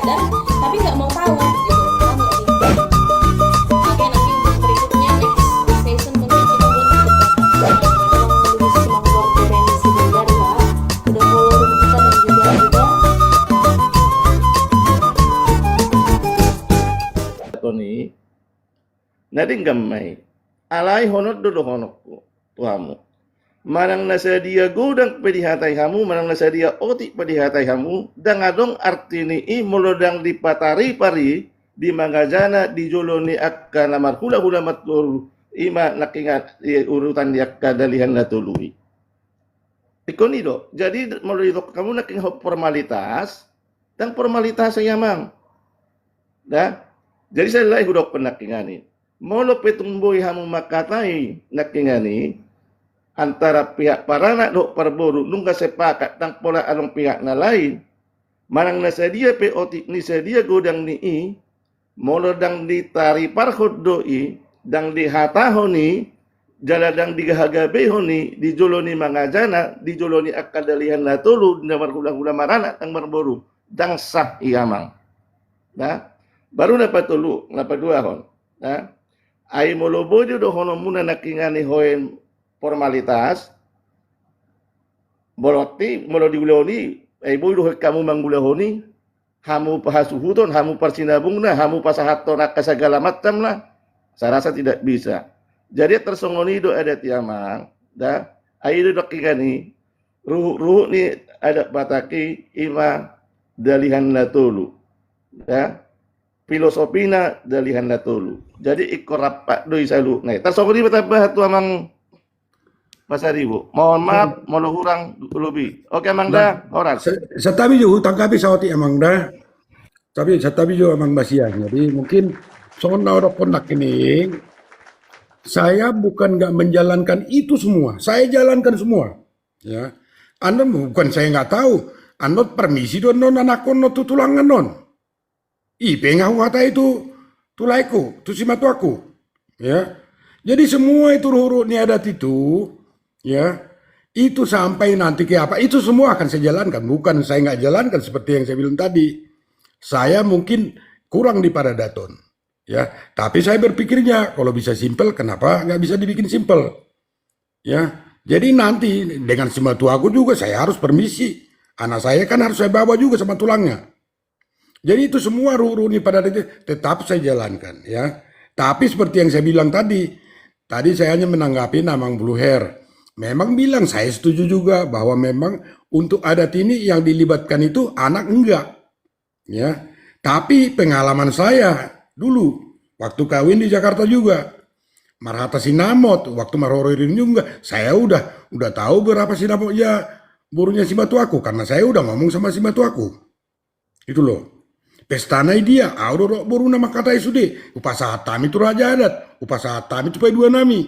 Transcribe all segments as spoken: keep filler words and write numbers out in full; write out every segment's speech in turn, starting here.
Tapi nggak mau tahu gitu. Paham nggak sih? Oke, nanti untuk berikutnya, next session, mungkin kita buat untuk membahas tentang kondisi sepak bola Ferensi Bulgaria. Udah follow kita dan juga udah. Toni, na denggan ma i. Alai honon do dohononku tu hamu. Manang na sadia godang pe dihatai hamu, manang na sadia otik pe dihatai hamu, ndang adong arti ni i molo ndang dipataripar i di mangajana di jolo ni angka na marhulahula marboru, i ma nangkiningan di urutan ni angka Dalihan Na Tolu i. Ingkon i do. Jadi molo didok hamu nangkiningan formalitas, ndang formalitas i, amang. Da? Jadi sai lae hudok nangkiningan i. Molo pe tung boi hamu mangkatai nangkiningan i, antara pihak paranak dohot parboru nunga sepakat, ndang pola adong pihak na lain, manang na sadia pe otik ni, sadia godang ni i, molo ndang ditariparhon do i, ndang dihatahon i, jala ndang dihagabehon i di jolo ni mangajana, di jolo ni angka Dalihan Na Tolu, na marhulahula maranak nang marboru, ndang sah i, amang. Da? Baru na patolu, na paduahon. Da? Ai molo boi do dohononmuna nangkiningan i hoen formalitas, berarti molo diulahon i, ai boi do hoen hamu mangulahon i, hamu pahasuhuton, hamu parsinabungna, hamu pasahathon angka sagala macamna, saya rasa tidak bisa. Jadi tarsongon i do adat i, amang, da? Ai do nangkiningan i, ruhut-ruhut ni adat Batak i, i ma Dalihan Na Tolu. Da? Filosofina Dalihan Na Tolu. Jadi ingkon rap do i saluhutna i. Tarsongon i ma tambahan tu amang Pasaribu. Mohon maaf, hmm, molo hurang lobi. Oke, amang, da, horas. Sa-, santabi jo, hutanggapi saotik, amang, da. Tapi santabi jo, amang Basian. Jadi mungkin songon na hudokkon nangkining, saya bukan nggak menjalankan itu semua. Saya jalankan semua. Ya. Anu bukan saya nggak tahu. Anu permisi do annon anakkon on tu tulang annon. I pe nga huhatai tu, tu laengku, tu simatuangku. Ya. Jadi semua itu ruhut-ruhut ni adat itu, ya, itu sampai nanti ke apa, itu semua akan saya jalankan. Bukan saya nggak jalankan seperti yang saya bilang tadi. Saya mungkin kurang di paradaton. Ya, tapi saya berpikirnya, kalau bisa simpel, kenapa nggak bisa dibikin simpel? Ya, jadi nanti dengan simatuangku juga saya harus permisi. Anak saya kan harus saya bawa juga sama tulangnya. Jadi itu semua ruhut-ruhut ni pada itu tetap saya jalankan, ya. Tapi seperti yang saya bilang tadi, tadi saya hanya menanggapi Amang Bluher. Memang bilang saya setuju juga bahwa memang untuk adat ini yang dilibatkan itu anak enggak. Ya, tapi pengalaman saya dulu waktu kawin di Jakarta juga, marhata sinamot, waktu marhoroi rinding juga, saya udah, udah tahu berapa sinamot ya borunya simatuaku, karena saya udah ngomong sama simatuaku. Itu loh. Pestana i dia, au do didok boruna mangkatai sude, hupasahat hami tu raja adat, hupasahat hami tu paidua nami.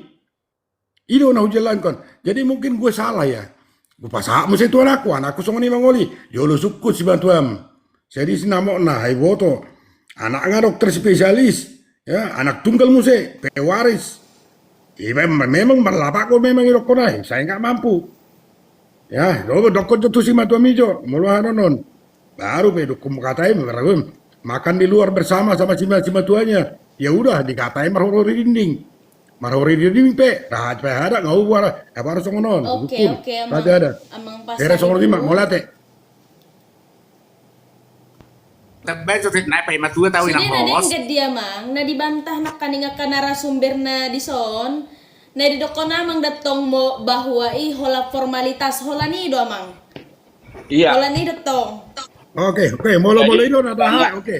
I do na hujalankan. Jadi mungkin gue salah ya. Hupasahat muse tu anakku, anakku songon i mangoli. Jolo sungkun simatuam. Jadi sinamotna, ai boto. Anakna dokter spesialis. Ya, anak tunggal muse, pewaris. Iya, mem-, memang marlapakon memang didokkon ai, saya nggak mampu. Ya, do, dokkon jo tu simatuam i jo, molo aha annon. Baru pe didok mangkatai, baru makan di luar bersama sama sima-, simatuanya. Ya udah, dikatai marhoroi rinding. Marhoroi rinding pe, rahat pe hada, nggak ubah lah. Apa harus songon on? Oke, oke, Amang. Raja adat. Amang Pasaribu. Beres songon i ma, mauliate. Tabaen so, na paima tua tahu. Sude inang na host. Denggan dia, Amang. Na dibantah nangkaning angka narasumberna dison. Na didokkon Amang da tong mo bahwa i holan formalitas, holan i do, Amang. Iya. Holan i da tong. Oke, oke, molo, jadi, molo i do na taha, iya. Oke.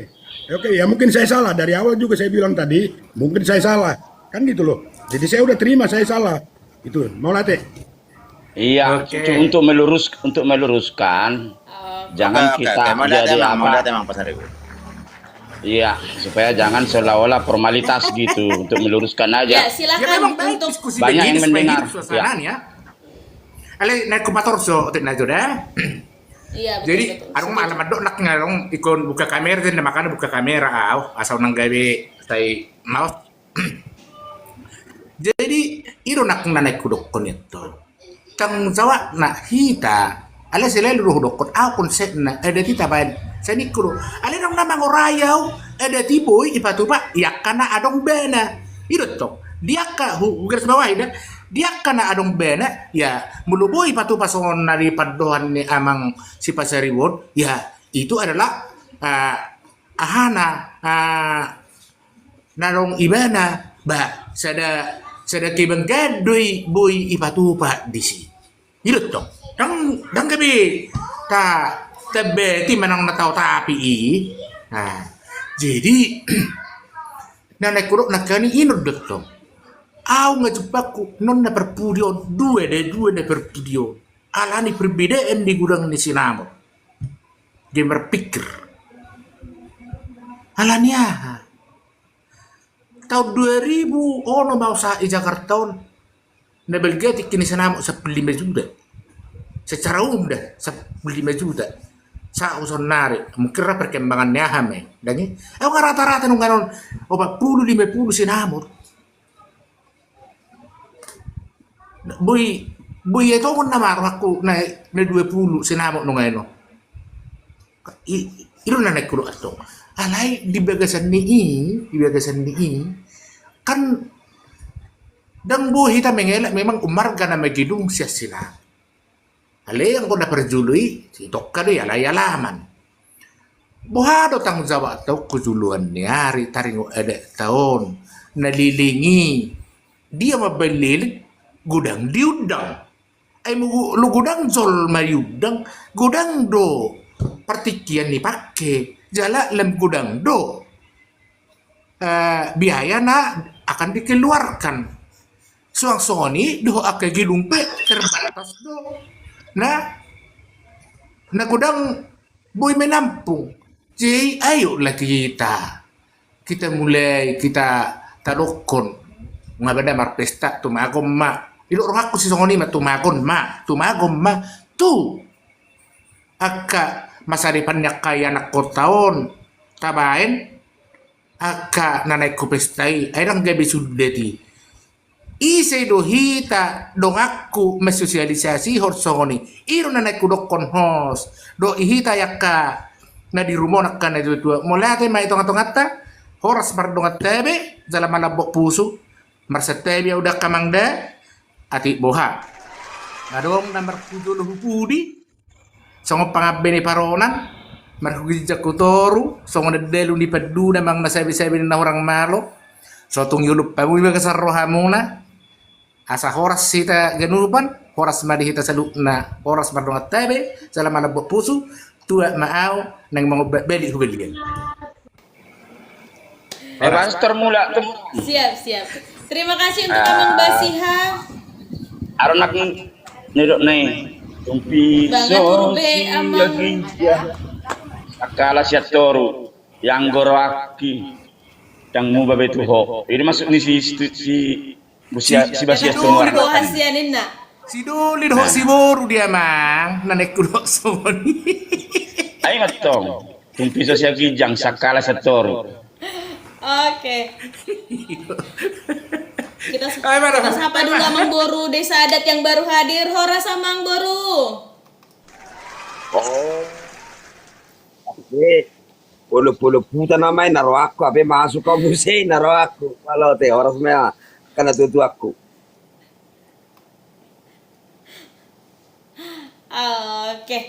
Oke, ya mungkin saya salah. Dari awal juga saya bilang tadi, mungkin saya salah. Kan gitu loh. Jadi saya udah terima saya salah. Itu, mauliate. Iya, oke. Untuk melurus-, untuk meluruskan, oke, jangan, oke, kita oke. Mau jadi lihat emang, apa, mau lihat emang pas hari ini. Iya, supaya jangan seolah-olah formalitas gitu, untuk meluruskan aja. Ya, silakan. Ya, memang baik untuk diskusi banyak yang begitu, mendengar. Supaya hidup suasananya. Ya. Ale, naik kupatorso, otik na jo da. Iya, betul, jadi, betul. Adong ma, setuju. Alam adong nak ngalong ikon buka kamera, dan makanya buka kamera, au, asal nang gabe tai maus. Jadi, i do nang na naeng hudokkon i tong. Tanggung jawabna hita, alai selalu do hudokkon, au konsepna, eh, adat i tabaen, Sai ningku do, alai adong na mangorai au adat i boi ipatupa di angka na adong bana. I do tong. Di angka, hu-, hugaris bawahi da. Di angka na adong bana, ya, molo boi ipatupa songon na di pandohan ni amang Sipasaribu on, ya, itu adalah, ah, ahana, ah, na adong ibana, ba, sada, sada kebanggaan do i boi ipatupa disi. I do tong. Ndang, ndang gabe ta, tabeti manang na tao tapi i. Nah, jadi, na naeng hudok nangkaning i do tong. Au nga jumpangku, non na parpudi on, dua da, dua na parpudi on. Alani perbedaan di godang ni sinamot. Dia marpikir. Alani aha? Taon dua ribu onom au sahat di Jakarta on, na balga tingki ni sinamot sampulu lima juta. Secara umum da, sampulu lima juta. Sahat tu saonnari, mungkin ra perkembangan ni aha ma i. Ndang i, au nga rata-rata nunga on, opat pulu, lima pulu sinamot. Boi, boi ia tongon nama rohangku na, na dua pulu sinamot nunga i on. I, i do na naeng hudok antong. Alai di bagasan ni i, di bagasan ni i, kan ndang boi hita mengelak memang ummarga nama gedung sian sinamot. Alai anggo na parjolo i, sitongka do i alai alaman. Boha do tanggung jawabta on tu joloan ni ari taringot adatta on, na leleng i. Dia mambahen leleng, godang diundang. Ai molo godang jolma diundang, godang do partingkian ni pangke, jala lam godang do, eh, biaya na akan dikeluarkan. Suang songon i dohot angka gedung pe terbatas do. Nah, na godang boi menampung. Jadi ayolah kita, kita mulai, kita tadokkon. Nga bada marpesta, tumagon ma. Didok rohangku si songon i ma, tumagon ma, tumagon ma. Tu angka masa depan ni angka ianakhonta on, tabahen angka na naeng hupesta i, ai ndang gabe sundat i. Ise do hita donganku mansosialisasihon songon i? I do na naeng hudokkon horas. Dohot di hita i angka na di ruma on angka na tua-tua. Mauliate ma di tonga-tonganta, horas mardongan tabe, jala malambok pusu, marsantabi au da angka amang da, atik boha. Adong na marhujolo hu pudi, songon pangabbe ni paronan, marhuginjang hu toru, songon andalu ni panduna manang na sabe-sabe ni na hurang malo, so tung iulumhon hamu i bagasan rohamuna, asa horas hita ganupan, horas ma di hita saluhutna, horas mardongan tabe, jala malambok pusu, tua ma au, naeng mangombat balik hu balian. Eh, Pastor, mulak tu. Siap, siap. Terima kasih untuk Amang Basiha. Aronak nidok nai. Tumpi bangat so hurbe, Amang. Sakala sian toru. Yang goroaki. Yang muba betu ho. Ini masuk ni si, si, si Busia, si, si Basiha, si doli dohot hasian inna. Si doli dohot si boru dia, Mang. Na naeng hudok songon i. Ai mantong. Tumpi so sian ginjang, sakala sian toru. Oke. Kita, kita sapa dulu Amang Boru Desa Adat yang baru hadir. Horas Amang Boru. Oh. Oke. Polo-polo puta nama i na rohangku, ape masuk kau muse na rohangku. Mauliate, horas ma angka na tua-tuangku. Oke.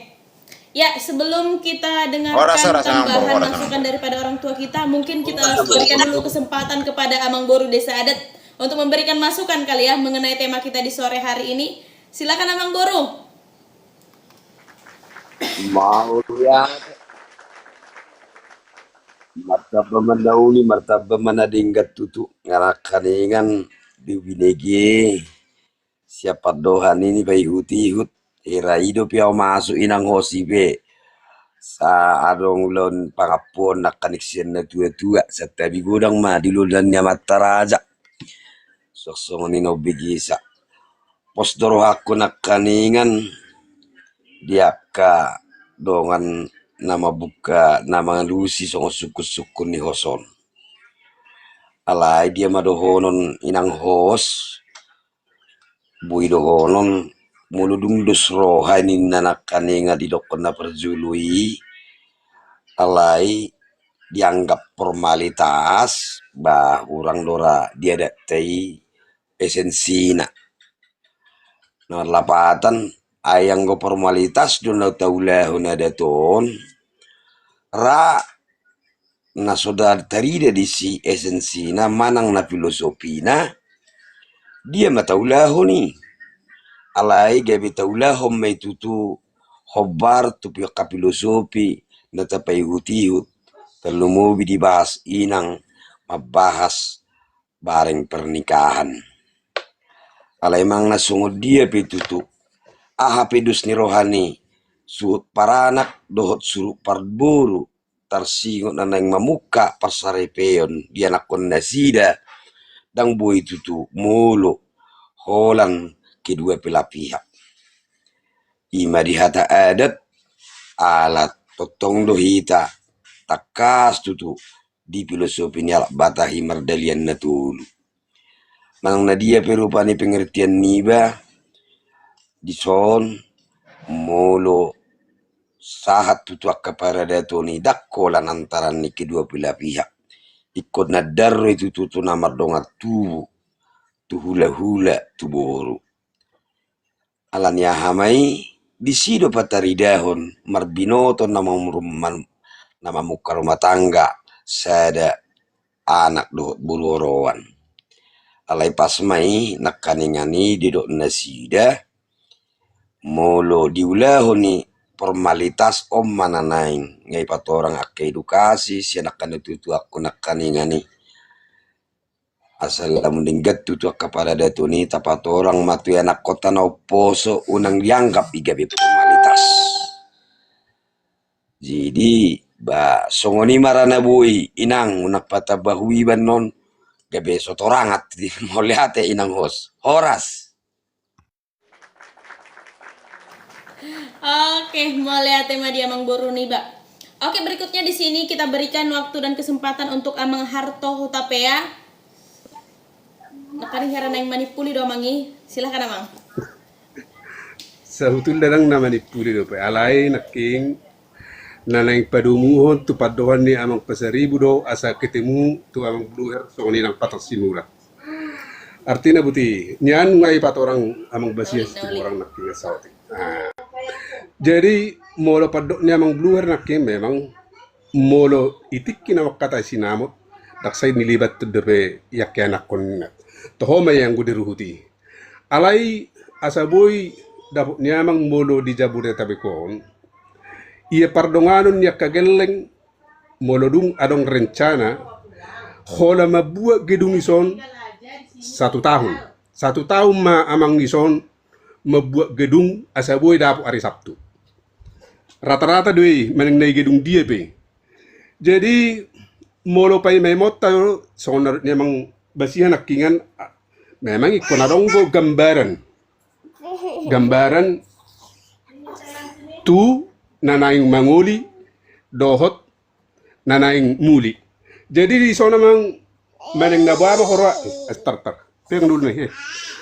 Ya, sebelum kita dengarkan tambahan masukan daripada orang tua kita, mungkin kita berikan dulu kesempatan kepada Amang Boru Desa Adat untuk memberikan masukan kali ya mengenai tema kita di sore hari ini. Silakan Amang Boru. Mauliate. Martamba ma na uli, martamba ma na denggan tutu, nangkaningan di binege. Sian pandohan i ni paihut-ihut, hira i dope au masuk inang hosi be. Sa adong ulaon pangampuon nangkaning sian na tua-tua, santabi godang ma di ulaon ni amanta raja. Suang songon i na umbegesa. Pos do rohangku nangkaningan di angka dongan na mambuka na mangalusi songon sungkun-sungkun ni hos on. Alai dia ma dohonon inang hos, boi dohonon molo dung dos roha ninna nangkaningan didokkon na parjolo i, Alai dianggap formalitas, bah, hurang do ra di adat i esensina. Na marlapatan, ai anggo formalitas do na taulahon adat on, ra na so tarida disi esensina manang na filosofina, dia ma taulahon i. Alai gabe taulahon ma i tutu hombar tu angka filosofi na tapaihutihut, tarlumobi dibahas inang mambahas bareng pernikahan. Alai manang na songon dia pe tutu, aha pe dos ni roha ni suhut paranak dohot suhut parboru, tarsingot na naeng mamungka parsaripeon di anakkon nasida, ndang boi tutu molo holan kedua belah pihak. I ma di hata adat, ala tongtong do hita tangkas tutu di filosofi ni halak Batak i mardalihan na tolu. Manang na dia pe rupani pengertian niba, dison molo sahat tutu angka paradaton i, ndang holan antara ni kedua belah pihak. Ingkon na ndar do i tutu tu na mardongan tubu, tu hulahula, tu boru. Ala ni aha ma i, disi do pataridahon marbinoto na marum-, man-, na mamungka rumah tangga sada anak dohot boru oroan. Alai pas ma i nangkaningan i didok nasida, molo diulahon i formalitas, on ma na naeng nga ipatorang angka edukasi sian angka na tuatua nangkaningan i. Asal lam denggan tutu angka paradaton i, tapatorang ma tu anakkonta na umposo, unang dianggap i gabe formalitas. Jadi, ba, songon i ma ra na boi, inang, unang patambahu iban non, gabe so torangat. Mauliate inang host. Horas. Oke, mauliate ma di amang boru niba. Oke, berikutnya di sini kita berikan waktu dan kesempatan untuk Amang Harto Hutapea. Nangkaning hera naeng manimpuli do amang i, silahkan amang. Sabotulna ndang na manimpuli dope, alai nangkin na naeng padomuhon tu pandohan ni Amang Pasaribu do asa ketemu tu Amang Bluher songon i nang Patang Sinurat. Artina boti, nian nga ipatorang Amang Basian tu orang nangkin saotik. Nah, jadi molo pandok ni Amang Bluher nangkin memang molo i tingki na mangkatai sinamot, ndang sai nilibat dope i angka anakkon. Toho ma i anggo diruhuti. Alai asa boi dapot ni amang molo di Jabodetabek on, ia pardonganon ni angka gelleng, molo dung adong rencana holan mambuat gedung ison satu tahun. Satu tahun ma amang ison mambuat gedung asa boi dapot ari Sabtu. Rata-rata do i manang na i gedung dia pe. Jadi molo paima-imaonta songon na dok ni amang Basian nangkiningan, memang ingkon adong do gambaran. Gambaran tu na naeng mangoli dohot na naeng muli. Jadi dison amang manang na boha ma hora, eh, tar, tar. Pegang dulu nih, eh.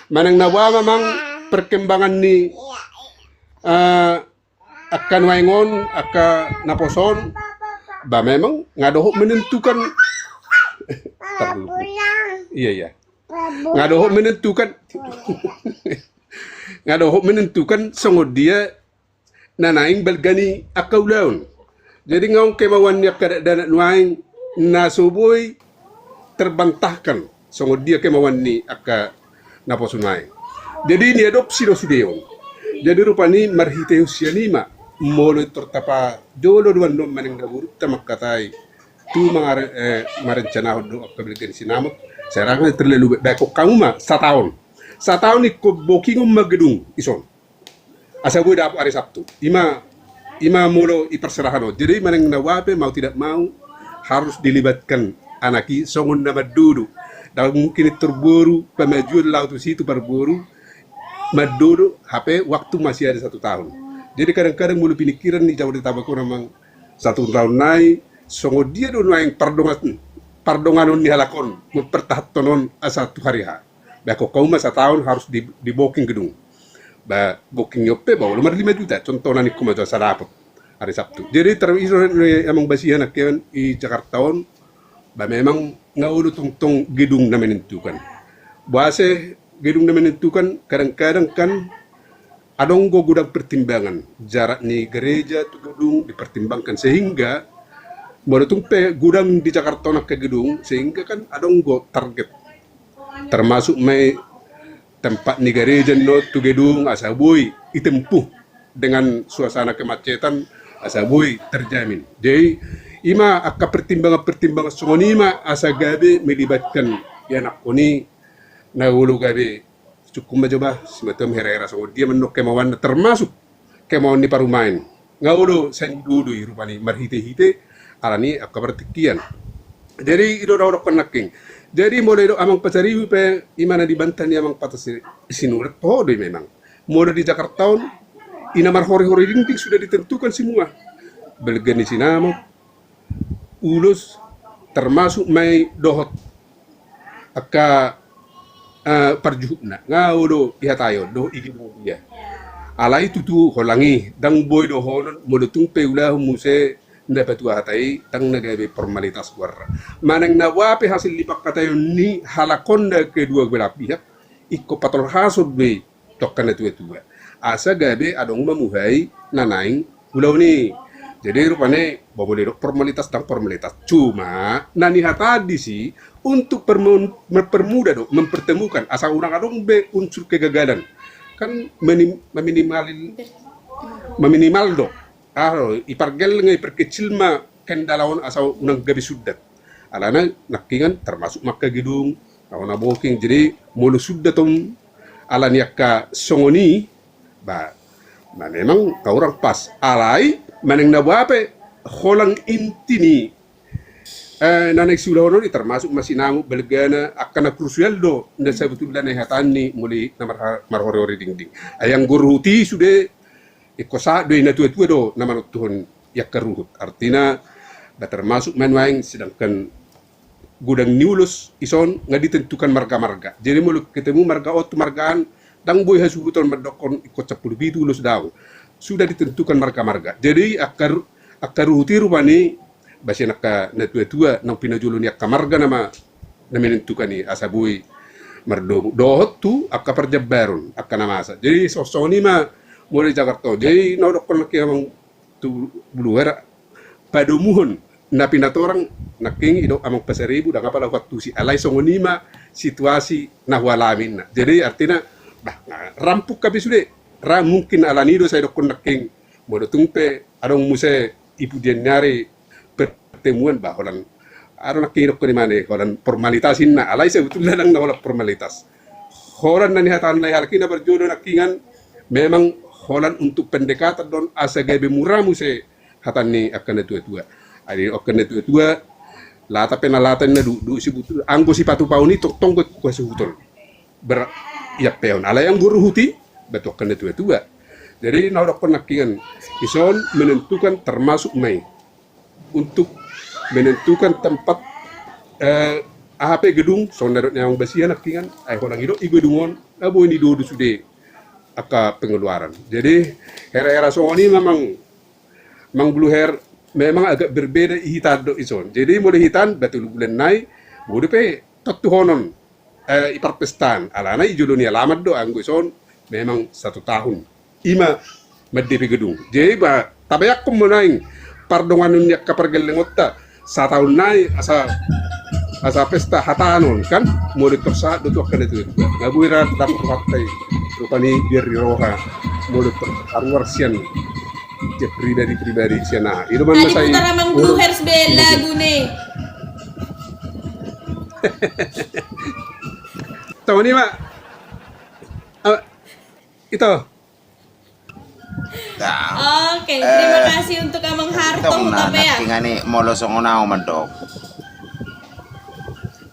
Manang na boha ma amang perkembangan ni, eh, angka nuaeng on, angka naposo on, ba memang nga dohot menentukan. Tar dulu. Iya, iya. Nga dohot menentukan. Nga dohot menentukan songon dia na naeng balga ni angka ulaon. Jadi nga on kemauan ni angka dakdanak nuaeng na so boi terbantahkan songon dia kemauan ni angka naposo nuaeng. Jadi niadopsi do sude on. Jadi rupani marhitehon sian i ma molo tor tapajolo do annon manang na borunta mangkatai tu mangare-, eh, marencanahon do angka balga ni sinamot, serangan terlalu be-, baen hamu ma sataon. Sataon ingkon bokingon ma gedung ison. Asa boi dapot ari Sabtu. I ma, i ma molo i parserahan on. Jadi manang na boha pe mau tidak mau harus dilibatkan anak i songon na mandodo. Ndang mungkin i tor boru pamajuon laho tusi tu parboru mandodo, hape waktu masih ada satu tahun. Jadi kadang-kadang molo pinikkiran ni Jabodetabek on amang, satu tahun nai songon dia do nuaeng pardongan, pardonganon ni halak on mempertahanhon on asa tu hari H. Baen hamu ma sataon harus di, diboking gedung. Ba boking ni on pe ba olo ma lima juta, contohna ningku ma jo asa dapot. Hari Sabtu. Jadi ter-, i do amang basian nangkin i Jakarta on, ba memang nga olo tongtong gedung na menentukan. Boasa gedung na menentukan, kadang-kadang kan adong do godang pertimbangan, jarak ni gareja tu gedung dipertimbangkan, sehingga molo tung pe godang di Jakarta on angka gedung, sehingga kan adong do target. Termasuk ma i tempat ni gareja on tu gedung asa boi ditempuh dengan suasana kemacetan, asa boi terjamin. Jadi ima angka pertimbangan-pertimbangan songon i ma asa gabe melibatkan ianakhon i na olo gabe sungkun ma jo ba simatuam hera-hera songon dia ma annon kemauanna, termasuk kemauan ni parumaen. Nga olo sai didodoi rupani marhite-hite alani angka partingkian. Jadi i do na hudokhon nangkin. Jadi molo didok amang Pasaribu pe ima na dibantah ni amang Pata Si-, Sinurat, toho do i memang. Molo di Jakarta on, i na marhori-hori dinding sudah ditentukan semua. Belga ni sinamot, ulos, termasuk ma i dohot angka, eh, parjuhutna. Nga olo dihatai on dohot i gedung dia. Alai tutu holan i, ndang boi dohonon molo tung pe ulahon muse na patua hata i, ndang na gabe formalitas goarna. Manang na boha pe hasil ni panghataion ni halak on na kedua belah pihak, ingkon patolhason do i tu angka na tua-tua. Asa gabe adong ma muhai na naeng ulaon i. Jadi rupani, ba molo didok formalitas ndang formalitas. Cuma na nihataan disi untuk permu-, mempermudah do, mempertemukan, asa unang adong be unsur kegagalan. Kan menim-, meminimalin-, meminimal do. Ah, ipargelleng, iperkecil ma kendala on asa unang gabe sundat. Alana nangkiningan termasuk ma angka gedung, na hona boking. Jadi molo sundat on alani angka songon i, ba, ba memang nga hurang pas. Alai manang na boha pe holan inti ni, eh, na naeng siulahon on i termasuk ma sinamot, belgana, angka na krusial do na sabotulna na nihataan ni molo i na marha-, marhori-hori dinding. Ai anggo ruhut i sude, ingkon sahat do i, na tua-tua do na manontuhon i angka ruhut. Artina, ba termasuk ma nuaeng, sedangkan godang ni ulos ison nga ditentukan marga-marga. Jadi molo ketemu marga on tu marga an, ndang boi hasuhuton mandokhon ingkon sampulu pitu ulos, daong. Sudah ditentukan marga-marga. Jadi angka ru-, angka ruhut i rupani, ba sian angka na tua-tua naung pinajolo ni angka marga nama na menentukan i asa boi mardomu. Dohot tu angka parjambaron, angka na masa. Jadi so-, songon i ma molo di Jakarta on. Jadi na hudokhon nangkin amang tu Buluhera, padomuhon na pinatorang nangkin i do amang Pasaribu, ndang apala huantusi. Alai songon i ma situasi na hualami ninna. Jadi artina, bah, rampung hape sude. Ra mungkin alani i do sai dokhon nangkin molo tung pe adong muse i pudian ni ari pertemuan, ba holan, adong nangkin i dokhon i mane, holan formalitas ninna, alai sebetulna ndang na holan formalitas. Holan na nihataan ni halak i na parjolo nangkiningan, memang holan untuk pendekatan do on asa gabe mura muse hata ni angka na tua-tua. Ai angka na tua-tua, lata pe na lata ninna, du-, du-, sebetulna anggo sipatupaon i tongtong do hasuhuton. Ber-, iampeon. Alai anggo ruhut i, ba tu angka na tua-tua. Jadi na hudokhon nangkiningan, ison menentukan termasuk ma i untuk menentukan tempat, eh, aha pe gedung, songon na didok ni amang basian nangkiningan, ai holan i do i gedung on, na boi nidodo sude angka pengeluaran. Jadi hera-hera songon i memang, Mang Buluhera, memang agak berbeda i hita dohot ison. Jadi molo hita ba tolu bulan nai, molo pe tontuhonon, eh, i parpestaan. Alana i jolo ni alaman do, anggo ison memang satu tahun. Ima mandiri gedung. Jadi ba, tabayangkon ma nuaeng pardonganon ni angka pargellengonta, satahun nai asa, asa pesta hataon kan, molo tor sahat do tu angka na tua-tua. Nga boi ra dapot rohanta i, rupani biar di roha, molo tor haruar sian tiap pribadi-pribadi sian aha. I do ma na sai putar amang Buluhera be lagu ni. Tahu ni, Mak. Ah, itu. Oke, terima kasih untuk Amang Harto, tong na, Hutabean. Nangkiningan i molo songon au mandok.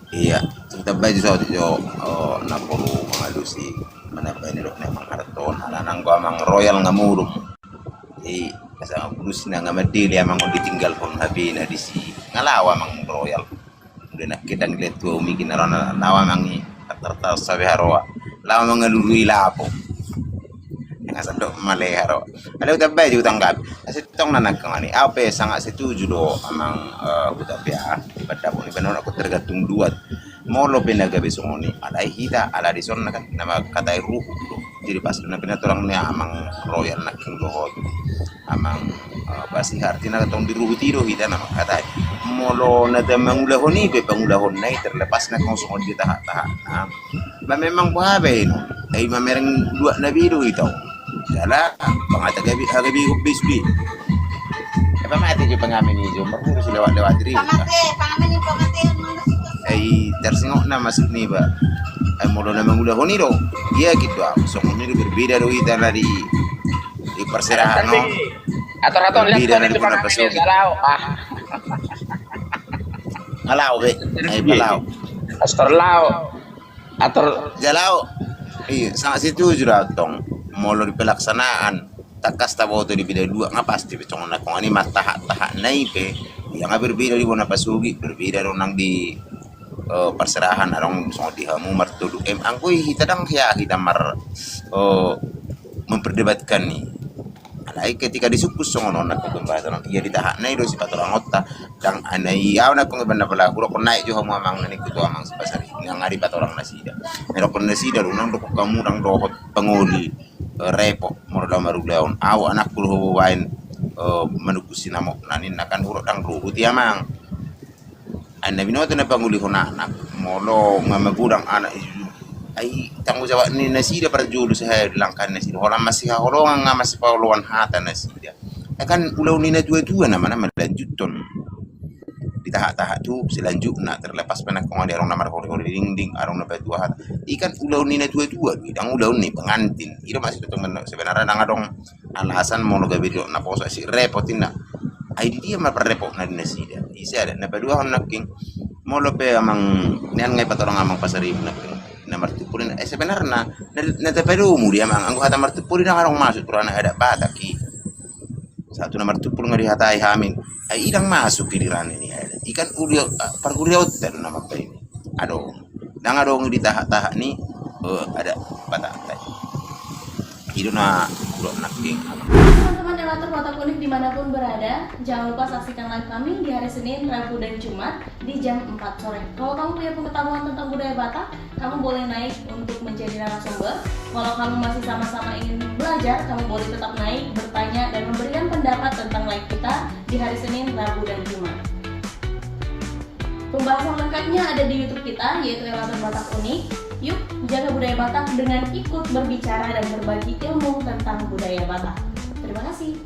Iya, Hutabean jo, jo, oh, na porlu mangalusi, mana baen dok ni Amang Harto, na nanggo Amang Royal nga muruk. Jadi, asa nga pulus na nga madili Amang on ditinggalhon H P na disi. Nga laho Amang Royal. Udah nak kita ngeliat tua umi kina rona, laho Amang i, tartar sabe haroa. Laho Amang ngalului lapo. Asa do maleha ro. Ada utambai di utang gabe. Asa tong na nangkang ani. Au pe sangat setuju do amang, eh, uta pe, ah, pada pun iban orang tergantung duat. Molo pe na gabe songon i, alai hita, ala dison na kan, nama katai ruhut do. Jadi pas na pinatorang ni amang Royal nangkin dohot. Amang, eh, pasti arti na tong di ruhut i do hita nama katai. Molo na ta mangulahon i pe pangulahon na i terlepas na kong songon di tahak-tahak na. Ba memang boha be ino. Ai mamereng duat na be do ito. Jala pangata gabi, gabi hubis bi. Apa mate jo pengamen ijo, merhurus lewat-lewat ri. Pamate, pengamen yang pamate yang mana sih? Ai tersingok na masuk ni ba. Ai molo na mangulahon i do. Iya gitu ah. Songon i do berbeda do hita na di, di perserahan no. Ator-ator lihat berbeda dari itu mana pengamen pasu. Galau. Ah. Galau be. Ai galau. Astor lao. Ator. Jala au, iya, sangat setuju do au tong. Molo di pelaksanaan, tangkas taboto di beda dua, nga pasti pe songon na kong ani ma tahak-tahak na i pe. Iya nga berbeda di bona pasogit, berbeda do nang di, eh, perserahan, adong songon di hamu martolu M. Anggo i hita dang hea hita mar, eh, memperdebatkan i. Alai ketika disungkun songon on nangkin pembahasan on, ia di tahak na i do sipatorangonta. Dang ana i au nangkin iban na pala hudokkon naik jo hamu amang na ningku tu amang Sipasari. Nga nga dipatorang nasida. Na dokkon nasida do unang dokkon hamu dang dohot pangoli, eh, repot molo dao marulaon. Au anakku do hubaen, eh, manungkun sinamot na ninna kan hudok dang ruhut i amang. Ai na binoto na pangulihon anak, molo nga magodang anak i, ai tanggung jawab ni nasida parjolo sahali langkah nasida, holan masihaholongan nga masipaoloan hata nasida. Ai kan ulaon ni na tua-tua nama na malanjuthon. Di tahak-tahak tu selanjutna terlepas pe nangkin adong na marhori-hori dingding, adong na patua hata. I kan ulaon ni na tua-tua do i, dang ulaon ni pengantin. I do maksud tu sebenarna dang adong alasan molo gabe didok naposo si repot inna. Ai di dia ma parrepotna di nasida. Ise ada na paduahon nangkin. Molo pe amang nian nga ipatorang amang Pasaribu nangkin. Na martumpul inna. Eh sebenarna na, na tapadomu di amang anggo hata martumpul i dang adong masuk tu ranah adat Batak i. Satu na martumpul nga dihatai hamin. Ai i dang masuk i di ranah ni adat. I kan uli, ah, parhuriaonta do na mambaen i. Adong. Dang adong di tahak-tahak ni, eh, adat Batak. I do na hudok nangkin. Teman-teman Elator Batak Unik dimanapun berada, jangan lupa saksikan live kami di hari Senin, Rabu, dan Jumat di jam empat sore. Kalau kamu punya pengetahuan tentang budaya Batak, kamu boleh naik untuk menjadi narasumber. Kalau kamu masih sama-sama ingin belajar, kamu boleh tetap naik, bertanya, dan memberikan pendapat tentang live kita di hari Senin, Rabu, dan Jumat. Pembahasan lengkapnya ada di YouTube kita, yaitu Elator Batak Unik. Yuk, jaga budaya Batak dengan ikut berbicara dan berbagi ilmu tentang budaya Batak. Terima kasih.